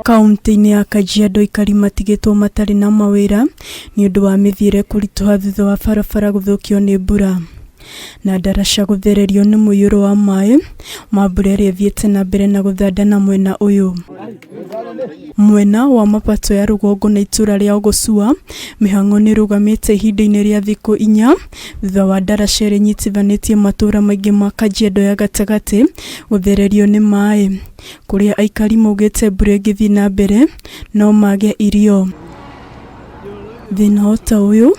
Kauntĩ-inĩ ya Kajiado aikari matigĩtwo matarĩ na mawĩra nĩ ũndũ wa mĩthiĩre kũritũha thutha wa barabara gũthũkio nĩ mbura na ndaraca gũthererio nĩ mũiyũro wa maĩ ma mbura ĩrĩa ĩthiĩte na mbere na gũthandana mwena ũyũ. Mwena wa Mapato ya rũgongo na itũra rĩa Ogosua, mĩhang'o nĩ ĩrũgamĩte ihinda-inĩ rĩa thikũ inya thutha wa ndaraca ĩrĩa ĩnyitithanĩtie matũra maingĩ ma Kajiado ya gatagatĩ gũthererio nĩ maĩ. Kũrĩa aikari maugĩte mbura ĩngĩthiĩ na mbere no mage irio. Thĩna o ta ũyũ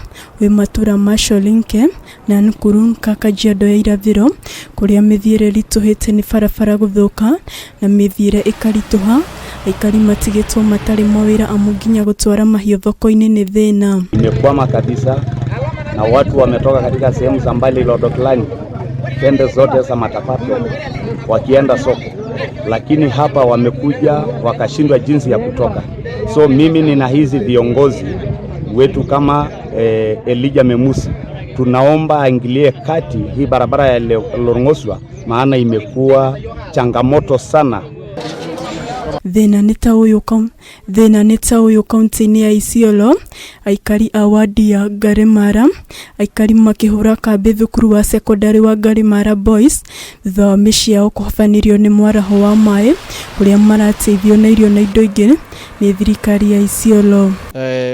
wĩ matũra ma Sholinke na Nkurunka Kajiado ya irathĩro kũrĩa mĩthiĩre ĩritũhĩte nĩ barabara gũthũka na mĩthiĩre ĩkaritũha, aikari matigĩtwo matarĩ mawĩra amu nginya gũtwara mahiũ thoko-inĩ nĩ thĩna. Imekwama kabisa na watu wametoka katika sehemu za mbali Lodoklani, pembe zote za Matapato wakienda soko, lakini hapa wamekuja wakashindwa jinsi ya kutoka. So mimi nina hizi viongozi wetu kama Elijah Memusi, tunaomba aingilie kati hii barabara ya Lorng'osua, maana imekuwa changamoto sana. Thĩna nĩ ta ũyũ thĩna nĩ ta ũyũ kaunti-inĩ ya Isiolo, aikari a wadi ya Ngarĩmara, aikari makĩhũra kambĩ thukuru wa cekondarĩ wa Ngarĩmara Boys thutha wa mĩciĩ yao kũhobanĩrio nĩ mwaraho wa maĩ kũrĩa marateithio na irio na indo ingĩ nĩ thirikari ya Isiolo.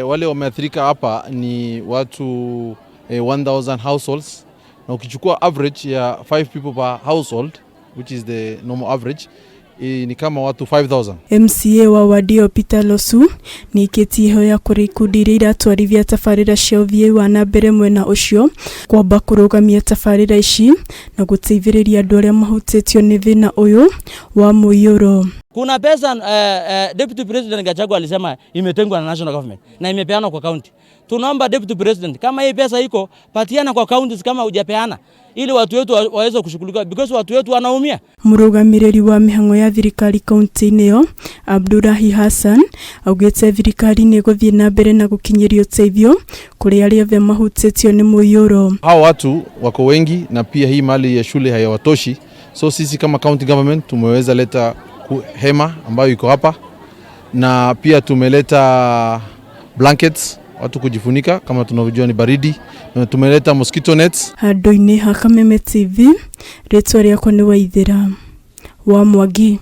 Wale wameathirika hapa ni watu 1000 households na ukichukua average ya 5 people per household, which is the normal average, ni kama watu 5000. MCA wa wadi ĩyo Peter Losu nĩaikĩtie ihoya kũrĩ ikundi iria iratwarithia tabarĩra cia ũthii wa na mbere mwena ũcio kwamba kũrũgamia tabarĩra ici na gũteithĩrĩria andũ arĩa mahutĩtio nĩ thĩna ũyũ wa mũiyũro. Kuna pesa Deputy President Gachagua alisema imetengwa na national government na imepeanwa kwa county. Tunaomba Deputy President, kama hii pesa iko, patiana kwa counties kama hujapeana, ili watu wetu waweze kushughulika because watu wetu wanaumia. Mũrũgamĩrĩri wa mĩhang'o ya thirikari kaunti-inĩ ĩyo Abdulahi Hassan augĩte thirikari nĩ ĩgũthiĩ na mbere na gũkinyĩria ũteithio kũrĩ arĩa othe mahutĩtio nĩ mũiyũro. Hao watu wako wengi na pia hii mali ya shule hayawatoshi, so sisi kama county government tumeweza leta hema ambayo iko hapa na pia tumeleta blankets watu kujifunika, kama tunavyojua ni baridi, na tumeleta mosquito nets. Handũ-inĩ ha Kameme TV, rĩtwa rĩakwa nĩ Waithĩra wa Mwangi.